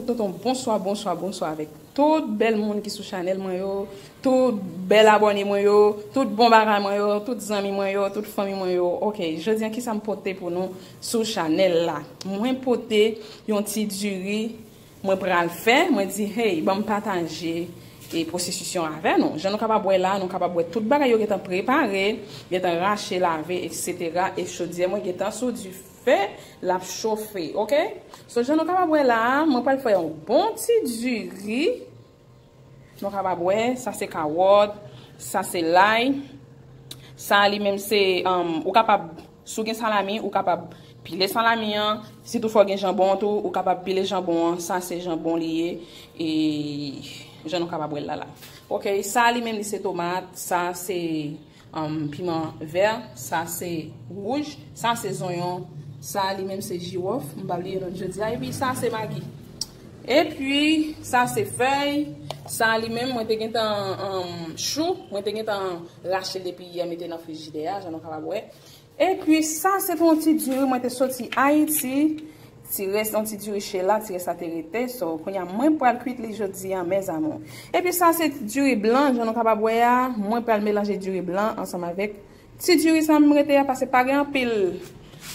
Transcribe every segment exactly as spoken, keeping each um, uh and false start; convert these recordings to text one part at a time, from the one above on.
Sot yon bonswa, bonswa, bonswa avèk tout bèl moun ki sou chanèl mwen yo, tout bèl abòne mwen yo, tout bon bagay mwen yo, tout zanmi mwen yo, tout fanmi mwen yo. Ok, jodi a kisa m pote pou nou sou chanèl la? Mwen pote yon ti diri mwen pral fè, mwen di, hey, ban m pataje e pwosesis yo avè nou. Jan nou kapab wè la, nou kapab wè tout bagay yo gentan prepare, gentan rache, lave, etsetera. E chodyè mwen gentan sou dife, l ap chofe, ok? So, jan nou kapab wè la a, mwen pral fè yon bon ti diri. Nou kapab wè, sa se kawòt, sa se lay. Sa li menm se, um, ou kapab, si w gen salami, ou kapab pile salami an. Si toutfwa w gen janbon tou, ou kapab pile janbon an. Sa se janbon li ye. E jan nou kapab wè l la la. Ok, sa li menm li se tomat, sa se um, piman vè, sa se wouj, sa se zonyon, sa li menm se jiwòf, m pa bliye non jodi a, epi sa se magi. Epi sa se fèy, sa li menm mwen te gentan, um, chou, mwen te gentan rache l depi yè, mete nan frijidè a, jan nou kapab wè. Epi sa se te yon ti diri mwen te soti Ayiti, ti rès yon ti diri chela, ti rès la te rete. So, kounye a mwen pral kwit li jodi a, mes amours. Epi sa se diri blan, jan nou kapab wè a, mwen pral melanje diri blan ansanm avèk ti diri sa m rete a, paske pa gen anpil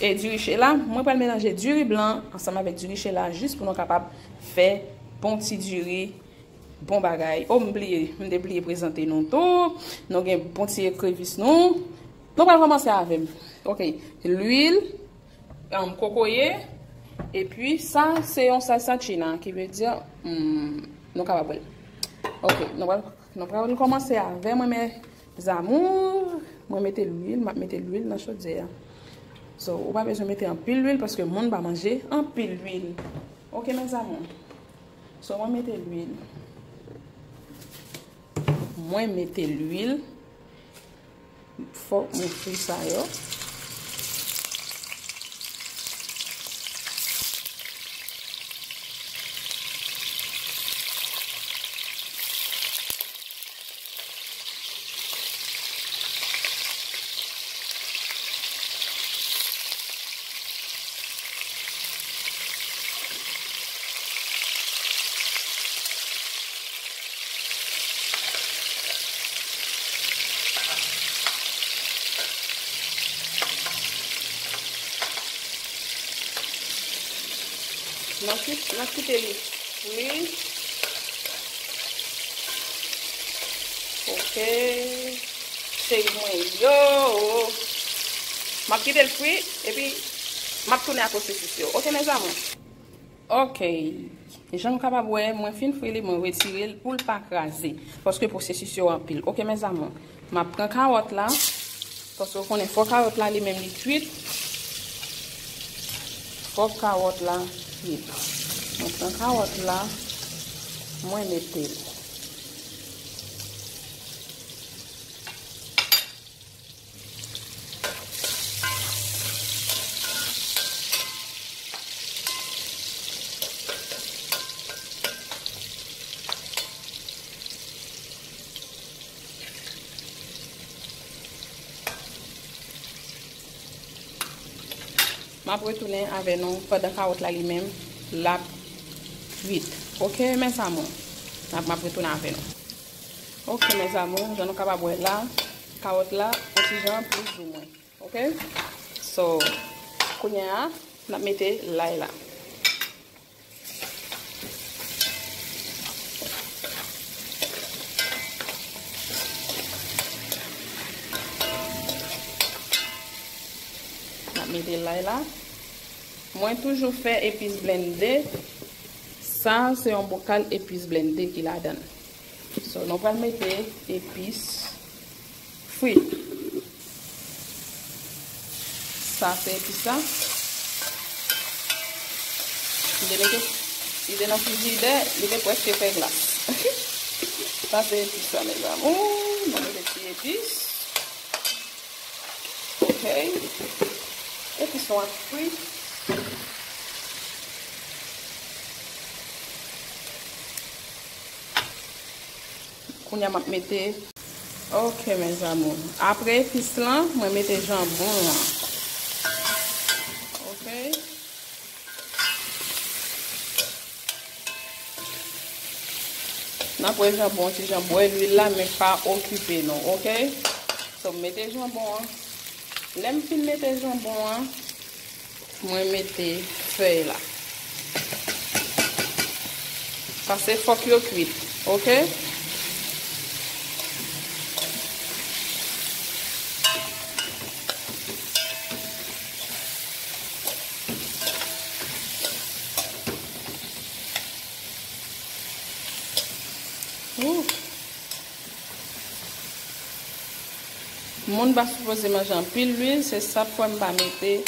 e diri chela. Mwen pral melanje diri blan ansanm avèk diri chela jis pou nou kapab fè bon ti diri, bon bagay. Oh, m bliye, m te bliye prezante nou tou. Nou gen bon ti ekrevis nou. Nou pral kòmanse avè m. Ok, lwil, um, kokoye, epi sa se yon salsa china, ki vle di, um, nou kapab wè l. Ok, nou pral, nou pral kòmanse avè mwen, mes amours. Mwen mete lwil, m ap mete lwil nan chodyè a. So, ou pa bezwen mete anpil lwil paske moun pa manje anpil lwil. Ok, mes amours. So, mwen mete lwil. Mwen mete lwil. Fòk mwen fri sa yo. N ap kit-, n ap kite li fri. Ok. Cheri mwen yo. M ap kite l fri, epi m ap tounen ak pwosesis yo. Ok, mes amours. Ok. Jan nou kapab wè, mwen fin fri li, mwen retire l pou l pa kraze. Paske pwosesis yo anpil. Ok, mes amours. M ap pran kawòt la. Paske w konnen fò kawòt la li menm li kwit. Fò kawòt la kwit. Mwen pran kawòt la, mwen mete l. M ap retounen avè nou pandan kawòt la li menm l ap kwit. Ok, mes amours. M ap, m ap retounen avè nou. Ok, mes amours, jan nou kapab wè la, kawòt la, yon ti jan plizoumwen. Ok? So, kounye a, n ap mete lay la. N ap mete lay la. Mwen toujou fè epis blende. Sa, se yon bokal epis blende ki ladan l. So, nou pral mete epis fri. Sa se epis la. Li te mete, li te nan frijidè, li te prèske fè glas. Sa se epis la, mes amours. Nou mete ti epis. Ok. Epis nou ap fri. Kounye a m ap mete. Ok, mes amours. Apre epis lan, mwen mete janbon an. Ok. Apre janbon, ti jan bwè lwil la, men pa okipe nou, oke? So, m mete janbon an. Lè m fin mete janbon an, mwen mete fèy la. Paske fòk yo kwit, oke? Ouh. Moun pa sipoze manje anpil lwil, se sa k fè m pa mete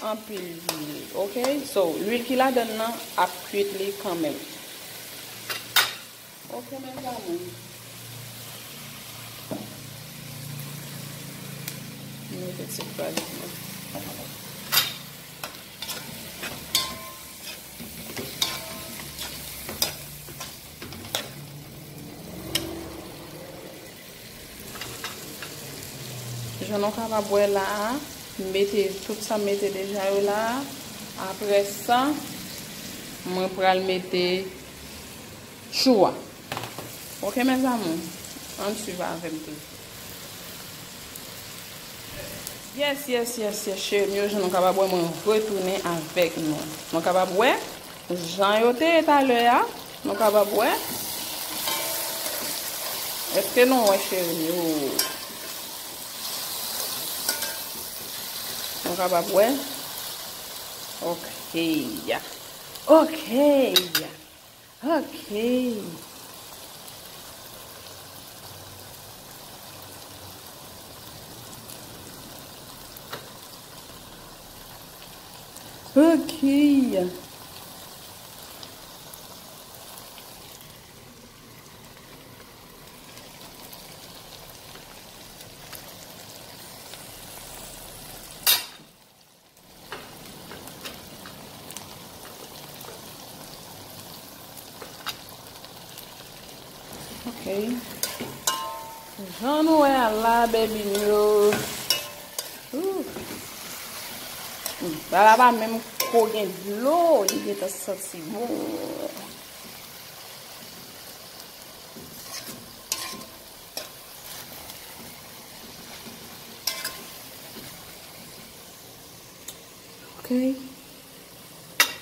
anpil lwil, oke? So, lwil ki ladann nan ap kwit li kanmenm. Oke, mes amours. M mete ti pwal mwen. Jan nou kapab wè la a, m mete tout sa m mete deja yo la a. Apre sa, mwen pral mete chou a. Oke, mes amours, ann swiv avè m toujou. Yes, yes, yes, yes, cheri m yo, jan nou kapab wè, mwen retounen avèk nou. Nou kapab wè, jan yo te ye talè a, nou kapab wè. Èske nou wè, cheri m yo? Nou kapab wè. Oke. Oke. Oke. Oke. Ok. Jan nou wè a la, baby m yo. Ooh. Bagay la pa menm ko gen dlo, li gentan santi bon. Ok.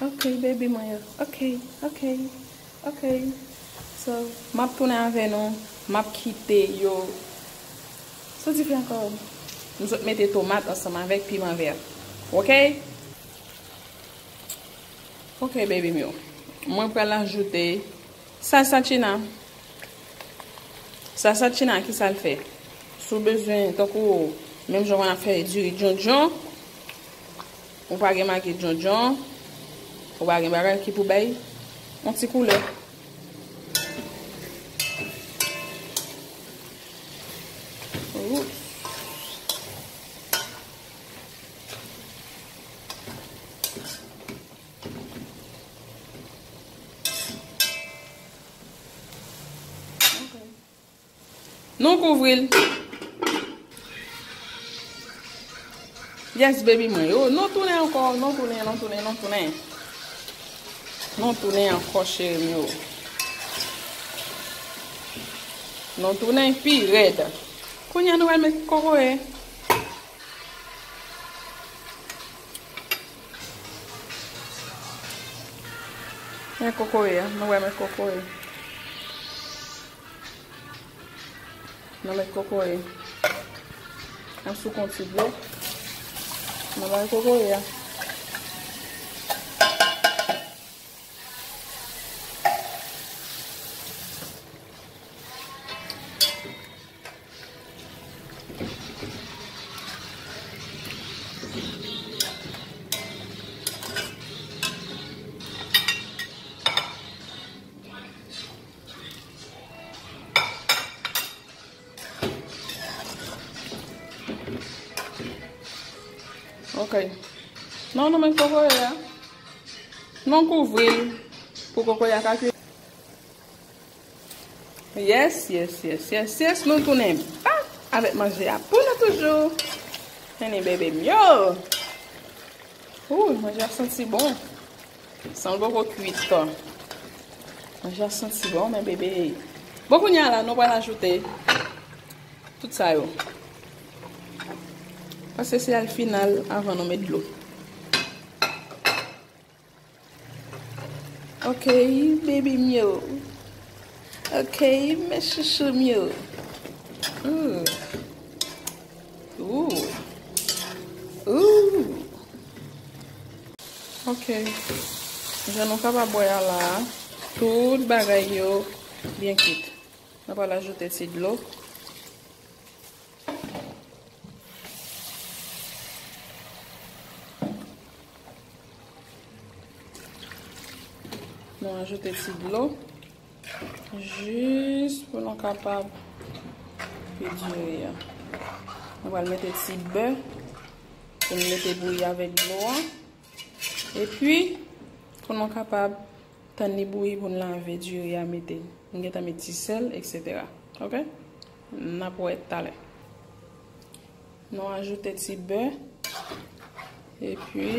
Ok, baby mwen yo. Ok, ok, ok. So, m ap tounen avè nou. M ap kite yo. Sa w di fè ankò? M sot mete tomat ansanm avèk piman vè. Ok? Ok, baby m yo. Mwen pral ajoute salsa china. Salsa china, ki sa l fè? Si w bezwen, tankou, menm jan w ap fè diri djondjon, ou pa gen magi djondjon, ou pa gen bagay ki pou bay yon ti koulè. Oops. Nou kouvri l. Yes, baby mwen yo. Nou tounen ankò, nou tounen, nou tounen, nou tounen. Nou tounen ankò, cheri m yo. Nou tounen pi rèd. Kounye a nou pral met kokoye. Men kokoye a, nou pral met kokoye. Nou met kokoye. N ap souke yon ti dlo. Nou bay kokoye a. Ok. Non, nou met kokoye a. Non, kouvri l pou kokoye a ka kwit. Yes, yes, yes, yes, yes. Nou tounen bak avèk manje a pou nou toujou. Tande bebe m yo. Ooh, manje a santi bon. San l poko kwit. Manje a santi bon, men bebe. Bon, kounye a la, nou pral ajoute tout sa yo. Paske se al final avan nou met dlo. Ok, baby m yo. Ok, mes chouchou m yo. Ooh. Ooh. Ooh. Ok. Jan nou kapab wè a la, tout bagay yo byen kwit. Nou pral ajoute ti dlo. Nou ajoute ti dlo. Jis pou nou kapab fè diri a. Nou pral mete ti bè pou nou mete bouyi avèk dlo a. Epi, pou nou kapab tann li bouyi pou n lave diri a mete. M gentan met ti sèl, etsetera. Ok? N ap wè talè. Nou ajoute ti bè. Epi,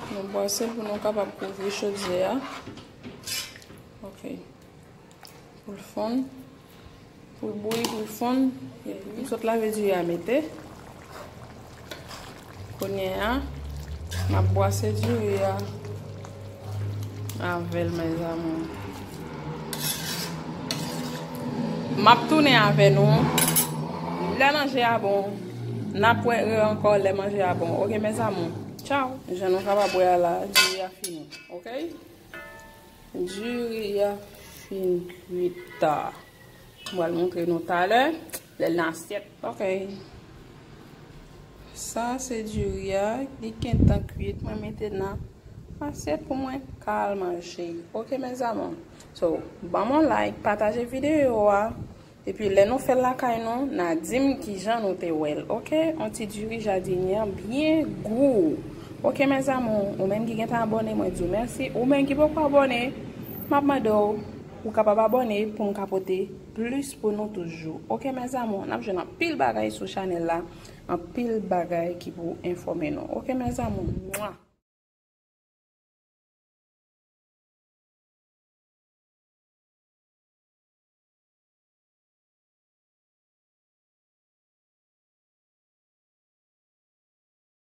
nou bwase l pou nou kapab kouvri chodyè a. Ok. Pou l fonn. Pou l bouyi, pou l fonn. Epi, sot lave diri a mete. Kounye a, m ap bwase diri a avè l, mes amours. M ap tounen avè nou lè manje a bon. N ap wè ankò lè manje a bon. Ok, mes amours. Tchaw. Jan nou kapab wè a la, diri a fini. Ok? Diri a fin kwit. Mwen pral montre nou talè lè l nan asyèt. Ok. Sa se diri a, li gentan kwit. Mwen mete nan asyèt pou mwen ka al manje. Ok, mes amours. So, ban m yon like, pataje videyo a. Epi lè nou fè l lakay nou, n a di m kijan nou te wè l. Ok? Yon ti diri jadinye byen gou. Ok, mes amours, ou menm ki gentan abòne, mwen di w mèsi. Ou menm ki poko abòne, m ap mande w, ou kapab abòne pou m ka pote plis pou nou toujou. Ok, mes amours, n ap jwenn anpil bagay sou chanèl la, anpil bagay ki pou enfòme nou. Ok, mes amours, mwa.